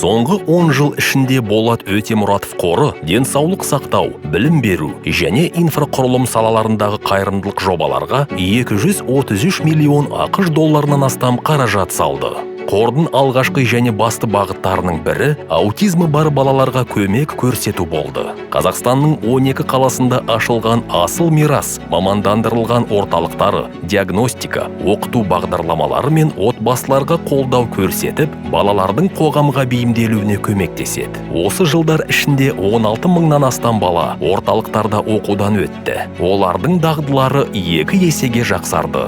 Соңғы 10 жыл ішінде Болат Өтемұратов қоры денсаулық сақтау, білім беру және инфрақұрылым салаларындағы қайырымдылық жобаларға 233 миллион АҚШ долларынан астам қаражат салды. Қордың алғашқы және басты бағыттарының бірі аутизмі бар балаларға көмек көрсету болды. Қазақстанның 12 қаласында ашылған «Асыл мирас» мамандандырылған орталықтары диагностика, оқыту бағдарламалары мен отбасыларға қолдау көрсетіп, балалардың қоғамға бейімделуіне көмектеседі. Осы жылдар ішінде 16 мыңнан астам бала орталықтарда оқудан өтті. Олардың дағдылары 2 есеге жақсарды.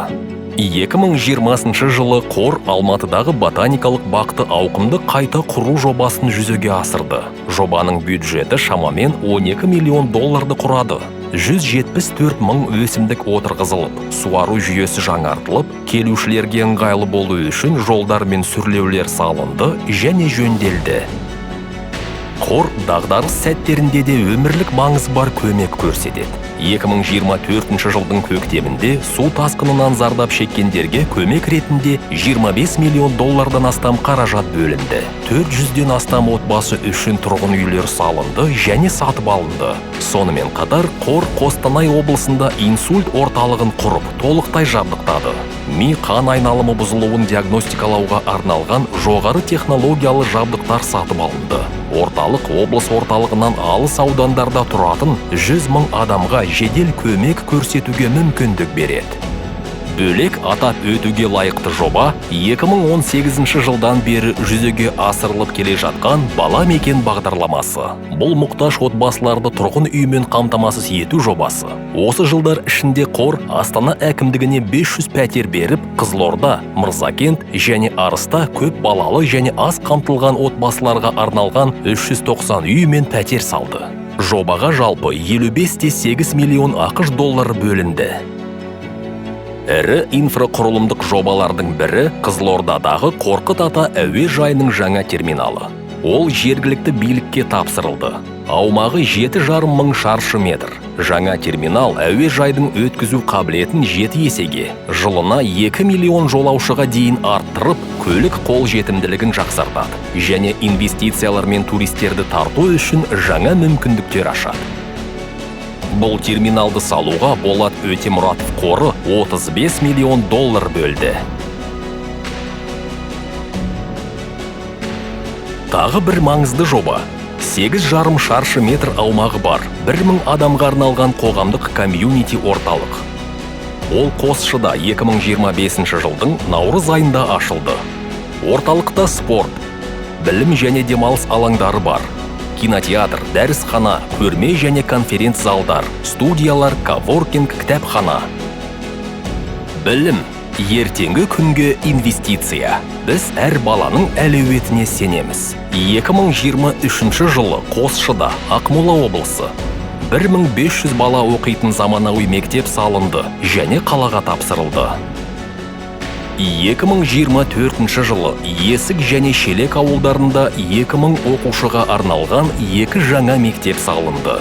2020 жылы қор Алматыдағы ботаникалық бақты ауқымды қайта құру жобасын жүзеге асырды. Жобаның бюджеті шамамен 12 миллион долларды құрады. 174 мың өсімдік отырғызылып, суару жүйесі жаңартылып, келушілерге ыңғайлы болу үшін жолдар мен сүрлеулер салынды және жөнделді. Қор дағдарыс сәттерінде де өмірлік маңызы бар көмек көрсетеді. 2024 жылдың көктемінде су тасқынынан зардап шеккендерге көмек ретінде 25 миллион доллардан астам қаражат бөлінді. 400-ден астам отбасы үшін тұрғын үйлер салынды және сатып алынды. Сонымен қатар қор Қостанай облысында инсульт орталығын құрып, толықтай жабдықтады. Ми қан айналымы бұзылуын диагностикалауға арналған жоғары технологиялы жабдықтар сатып алынды. Орталық облыс орталығынан алыс аудандарда тұратын 100 мың адамға жедел көмек көрсетуге мүмкіндік береді. Бөлек атап өтуге лайықты жоба — 2018 жылдан бері жүзеге асырылып келе жатқан «Бала мекен» бағдарламасы. Бұл — мұқтаж отбасыларды тұрғын үймен қамтамасыз ету жобасы. Осы жылдар ішінде қор Астана әкімдігіне 500 пәтер беріп, Қызылорда, Мырзакент және Арыста көп балалы және аз қамтылған отбасыларға арналған 390 үй мен пәтер салды. Жобаға жалпы 55,8 миллион АҚШ доллары бөлінді. Ірі инфрақұрылымдық жобалардың бірі — Қызылордадағы Қорқыт ата әуежайының жаңа терминалы. Ол жергілікті билікке тапсырылды. Аумағы 7,5 мың шаршы метр. Жаңа терминал әуежайдың өткізу қабілетін 7 есеге, жылына 2 миллион жолаушыға дейін арттырып, көлік қолжетімділігін жақсартады және инвестициялар мен туристерді тарту үшін жаңа мүмкіндіктер ашады. Бұл терминалды салуға Болат Өтемұратов қоры 35 миллион доллар бөлді. Тағы бір маңызды жоба — 8,5 шаршы метр аумағы бар 1000 адамға арналған қоғамдық комьюнити орталық. Ол Қосшыда 2025 жылдың наурыз айында ашылды. Орталықта спорт, білім және демалыс алаңдары бар. Кинотеатр, дәрісхана, көрме және конференц залдар, студиялар, коворкинг, кітапхана. Білім — ертеңгі күнге инвестиция. Біз әр баланың әлеуетіне сенеміз. 2023 жылы Қосшыда, Ақмола облысы, 1500 бала оқитын заманауи мектеп салынды және қалаға тапсырылды. 2024 жылы Есік және Шелек ауылдарында 2000 оқушыға арналған екі жаңа мектеп салынды.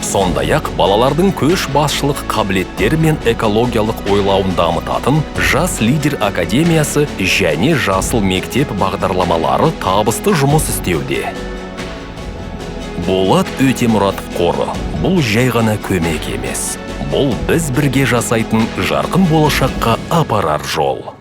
Сондай-ақ балалардың көш басшылық қабілеттері мен экологиялық ойлауын дамытатын «Жас лидер академиясы» және «Жасыл мектеп» бағдарламалары табысты жұмыс істеуде. Болат Өтемұратов қоры — бұл жай ғана көмек емес. Бұл — біз бірге жасайтын жарқын болашаққа апарар жол.